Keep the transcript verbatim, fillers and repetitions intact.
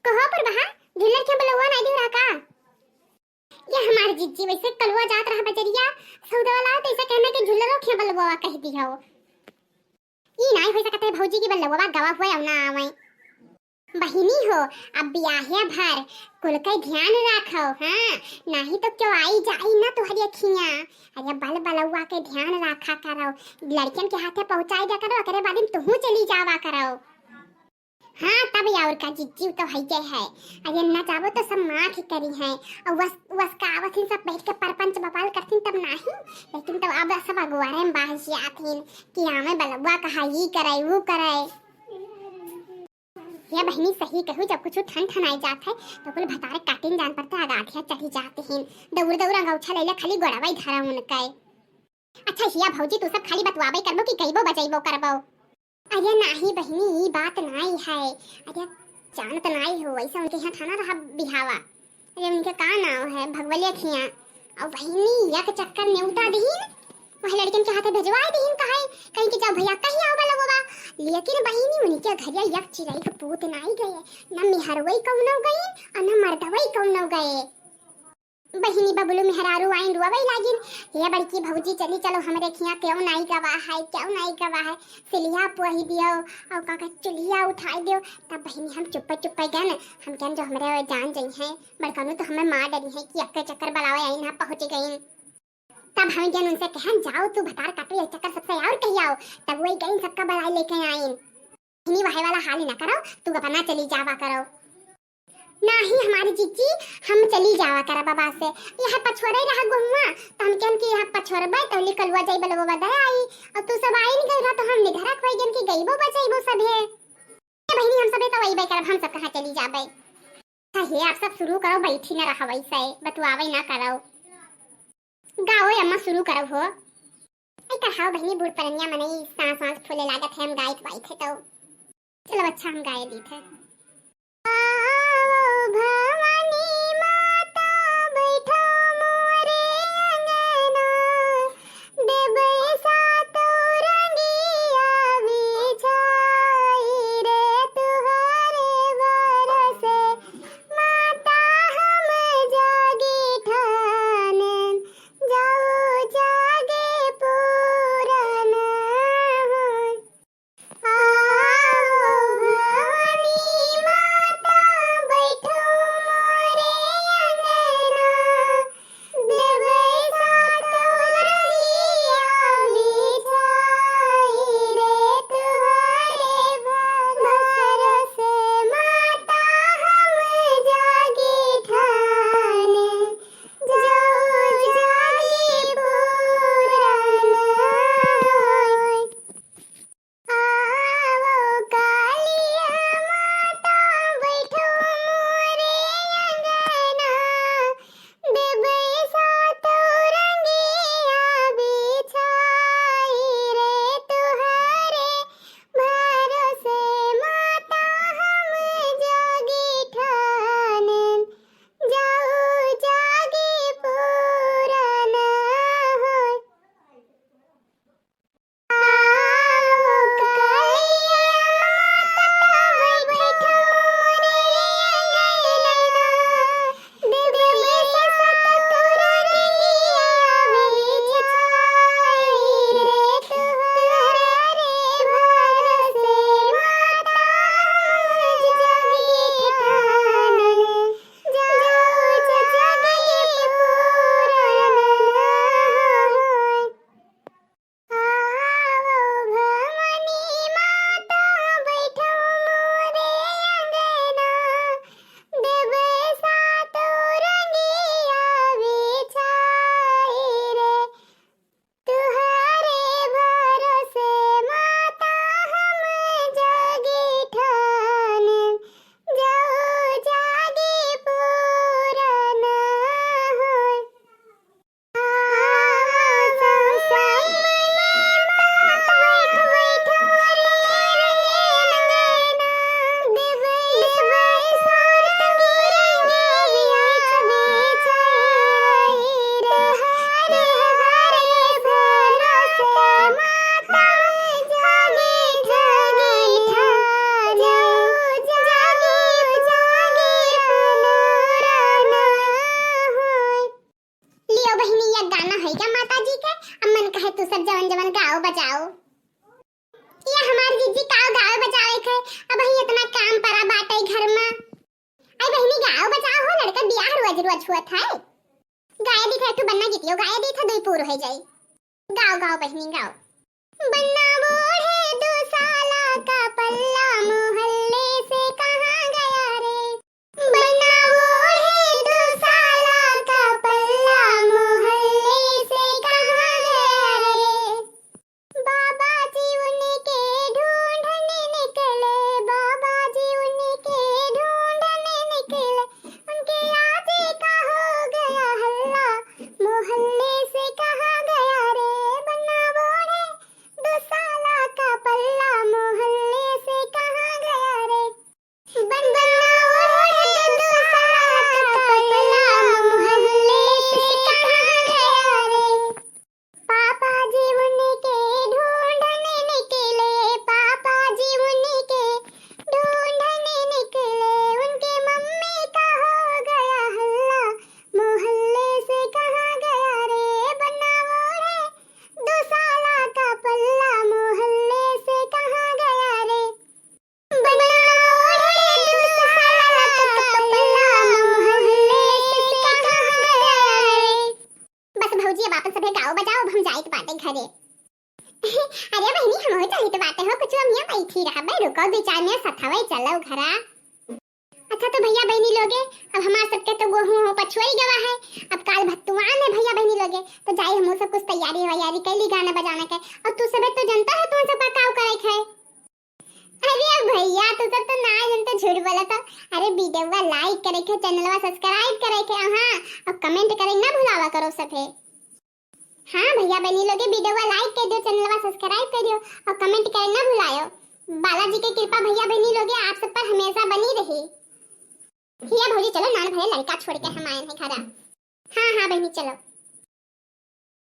तो हो पर बहा, झुल्लर के बलवा नाई दियो रहा का? ये हमार जिज्जी वैसे कलुआ जात रहा बजरिया, सौदा वाला तो ऐसा कहना कि झुल्लरो के बलवा कह दियो। ई नाई हो सकत है भौजी की बलवा गवा हुआ ना आवे। बहिनी हो, अब बियाहे भर कुल के ध्यान राखो, हाँ, नाही तो क्यों आई जाई ना तुहरी अखियाँ। अरे बल बलौआ के ध्यान राखा करो, लड़कियन के हाथे पहुँचाई दिया करो, ओकरे बाद में तुहू चली जावा करो। हाँ, तब और का, जिज्जी तो है ही है। अरे ना जाबो तो सब माँ की करी है, और वस, वस का आवत हिन सब बैठ के परपंच बवाल करथिन तब नाही, लेकिन तब अब सब अगुवारे में बाज जात हिन कि आवे बलौआ कहा ई करे, वो करे। हे बहिनी, सही कहू, जब कुछ ठन ठनाई जात है, तो कुल भतारे काटिन जान पड़ते, अगाधिया चढ़ी जाते हैं। दौड़ दौड़ अंगौछा लैले, खाली गोड़वा ही धरा उनके। अच्छा हिया भौजी, तू सब खाली बतवाबे करबो कि गइबो बजइबो करबो? अरे नाही बहिनी, ई बात नाई है। अरे जानत नाई हो, ऐसे उनके यहाँ थाना रहा बिहावा। अरे उनके का नाव है, भगवलिया खिया। और बहिनी एक चक्कर नेउता दिहिन, वह लड़कन के हाथे भेजवाए दिहिन, कहे कहीं कि जाओ भैया कहीं आओ बलगोबा। लेकिन बहिनी उनके घरिया एक चिरई के पूत नाई गए, न मेहरवई कौनो गए और न मर्दवई कौनो गए। बहिनी बबलू मेहरारू आइन रोवई लागिन, "हे बड़की भौजी चली चलो हमरे खिया, क्यों नाई गवा है, क्यों नाई गवा है, सिलिया पोही दियो और का कहत चुलिया उठाई दियो।" तब बहिनी हम चुप्पे चुप्पे गन, हम कहन जो हमरे जान जई हैं, बड़कनू तो हमें मार डरी है कि अक्के चक्कर बलावे आइन, हम पहुँच गइन। तब हम जन उनसे कहन, "जाओ तू भतार काटो, ये चक्कर सबसे और कही आओ।" तब वही गइन सबका बलाई लेके आइन। इन्हीं वहे वाला हाल ही ना करो, तू अपना चली जावा करो। नाही हमारी जीजी, हम चली जावा करा बाबा से। यह पछोरे रहा गुहुआ, तो हम कहन कि यह पछोरबे तो लिकलुआ जाई बलबो बदे आई। और तू सब आइन गई रहा तो हम निधरक होई गन कि गईबो बचईबो सभे। ए बहिनी, हम सभे तो वही बे करब, हम सब कहाँ चली जाबे। हे, आप सब शुरू करो, बैठी न रहा वैसे, बतुआवे न करो। गाओ अम्मा, शुरू करो हो। ऐ कहाओ बहिनी, बूढ़ परनिया मनई सांस वास फूले लागत है, हम गाइत वाइत है तो। चलो अच्छा, हम गाए दीत है। आओ भवानी माता बैठो मोरे अंगना, देबै सातो रंगिया बिछाई रे तुहरे बरसे। माता हम जागी ठानन, जाओ जागे पूरन होय। आओ भवानी यो गाए दी था, दुई पूर हो जाई। गाओ, गाओ बहिनी, गाओ। बन्ना बूढ़े दुसाला का पल्ला मोहल्ले से कहाँ गया रे? बन्ना बूढ़े दुसाला का पल्ला मोहल्ले से कहाँ गया रे? बाबा जी उनके ढूंढने निकले, बाबा जी उनके ढूंढने निकले, उनके आजे का हो गया हल्ला, मोहल्ले से कहाँ गया रे? बन्ना बूढ़े दुसाला का पल्ला मोहल्ले से कहाँ गया रे? बन बन्ना बूढ़े दुसाला का पल्ला मोहल्ले से कहाँ गया रे? पापा जी उनके ढूंढने निकले, पापा जी उनके ढूंढने निकले, उनके मम्मी का हो गया हल्ला, मोहल्ले से कहाँ गया रे? बन्ना बूढ़े दुसाला का पल्ला मोहल्ले से कहाँ गया रे? बन्ना बूढ़े दुसाला का पल्ला मोहल्ले से कहाँ गया रे? बस भौजी, अब आपन सभे गाओ बजाओ, अब हम जाइत बाटे घरे। अरे बहिनी, हम हो जाइत बाटे हो, कुछ हम यहाँ बैठी रहबे, रुको दो चार मिनट सथवे चलो घरा। अच्छा तो भैया बहिनी लोगे, अब हमार सबके तो गोहूँ हो पछुआई गवा है, अब काल भतुआन है भैया बहिनी लोगे, तो जाई हम सब कुछ तैयारी वैयारी कैली गाना बजाना के, और तू सबे तो जनता है तू सब का काव करे है। अरे भैया, तू सब तो ना जन तो झूठ बोला तो। अरे वीडियो like करे के, चैनलवा subscribe करे के, हाँ, और comment करे ना भुलावा करो सभे। हाँ भैया बहिनी लोगे, वीडियो like कर दियो, चैनलवा subscribe कर दियो और comment करे ना भुलायो। बालाजी के कृपा भैया बहिनी लोगे आप सब पर हमेशा बनी रही। हिया भौजी चलो, नान भरे लड़का छोड़ के हम आए हैं घरा। हाँ हाँ बहिनी चलो।